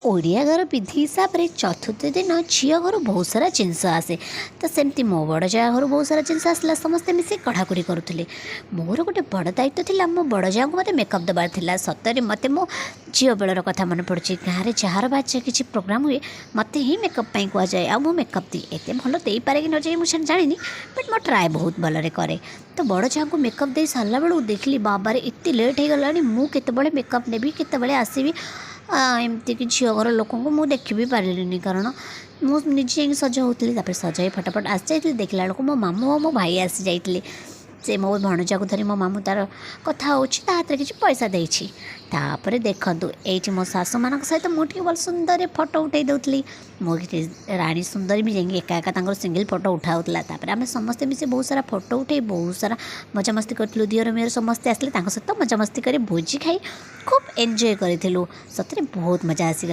ଓଡ଼ିଆ ଘର ବିଧି ହିସାବରେ ଚତୁର୍ଥୀ ଦିନ ଝିଅ ଘରୁ ବହୁତ ସାରା ଜିନିଷ ଆସେ। ତ ସେମିତି ମୋ ବଡ଼ ଯାଆ ଘରୁ ବହୁତ ସାରା ଜିନିଷ ଆସିଲା। ସମସ୍ତେ ମିଶି କଢ଼ାକଢ଼ି କରୁଥିଲେ। ମୋର ଗୋଟେ ବଡ଼ ଦାୟିତ୍ୱ ଥିଲା, ମୋ ବଡ଼ ଯାଆଙ୍କୁ ମୋତେ ମେକଅପ୍ ଦେବାର ଥିଲା। ସତରେ ମୋତେ ମୋ ଝିଅ ବେଳର କଥା ମନେ ପଡ଼ୁଛି। ଗାଁରେ ଯାହାର ବା କିଛି ପ୍ରୋଗ୍ରାମ୍ ହୁଏ, ମୋତେ ହିଁ ମେକଅପ୍ ପାଇଁ କୁହାଯାଏ ଆଉ ମୁଁ ମେକଅପ୍ ଦିଏ। ଏତେ ଭଲ ଦେଇପାରେ କି ନ ଯାଏ ମୁଁ ସେଟା ଜାଣିନି, ବଟ୍ ମୁଁ ଟ୍ରାଏ ବହୁତ ଭଲରେ କରେ। ତ ବଡ଼ ଯାଆଙ୍କୁ ମେକଅପ୍ ଦେଇ ସାରିଲା ବେଳକୁ ଦେଖିଲି, ବାବାରେ, ଏତେ ଲେଟ୍ ହେଇଗଲାଣି। ମୁଁ କେତେବେଳେ ମେକଅପ୍ ନେବି, କେତେବେଳେ ଆସିବି? ଏମିତିକି ଝିଅ ଘର ଲୋକଙ୍କୁ ମୁଁ ଦେଖି ବି ପାରିଲିନି, କାରଣ ମୁଁ ନିଜେ ଯାଇକି ସଜ ହେଉଥିଲି। ତାପରେ ସଜ ହେଇ ଫଟାଫଟ ଆସିଯାଇଥିଲି। ଦେଖିଲା ବେଳକୁ ମୋ ମାମୁଁ ଆଉ ମୋ ଭାଇ ଆସିଯାଇଥିଲେ। ସେ ମୋ ଭଣଜାକୁ ଧରି ମୋ ମାମୁଁ ତା'ର କଥା ହେଉଛି, ତା ହାତରେ କିଛି ପଇସା ଦେଇଛି। ତାପରେ ଦେଖନ୍ତୁ, ଏଇଠି ମୋ ଶାଶୁମାନଙ୍କ ସହିତ ମୁଁ ଟିକେ ଭଲ ସୁନ୍ଦରରେ ଫଟୋ ଉଠାଇ ଦେଉଥିଲି। ମୋ ରାଣୀ ସୁନ୍ଦରୀ ବି ଯାଇକି ଏକା ଏକା ତାଙ୍କର ସିଙ୍ଗଲ୍ ଫଟୋ ଉଠାଉଥିଲା। ତାପରେ ଆମେ ସମସ୍ତେ ମିଶି ବହୁତ ସାରା ଫଟୋ ଉଠାଇ ବହୁତ ସାରା ମଜାମସ୍ତି କରିଥିଲୁ। ଦିଅର ମିଅର ସମସ୍ତେ ଆସିଲେ, ତାଙ୍କ ସହିତ ମଜାମସ୍ତି କରି ଭୋଜି ଖାଇ ଖୁବ୍ ଏନ୍ଜୟ କରିଥିଲୁ। ସତରେ ବହୁତ ମଜା ଆସିଗଲା।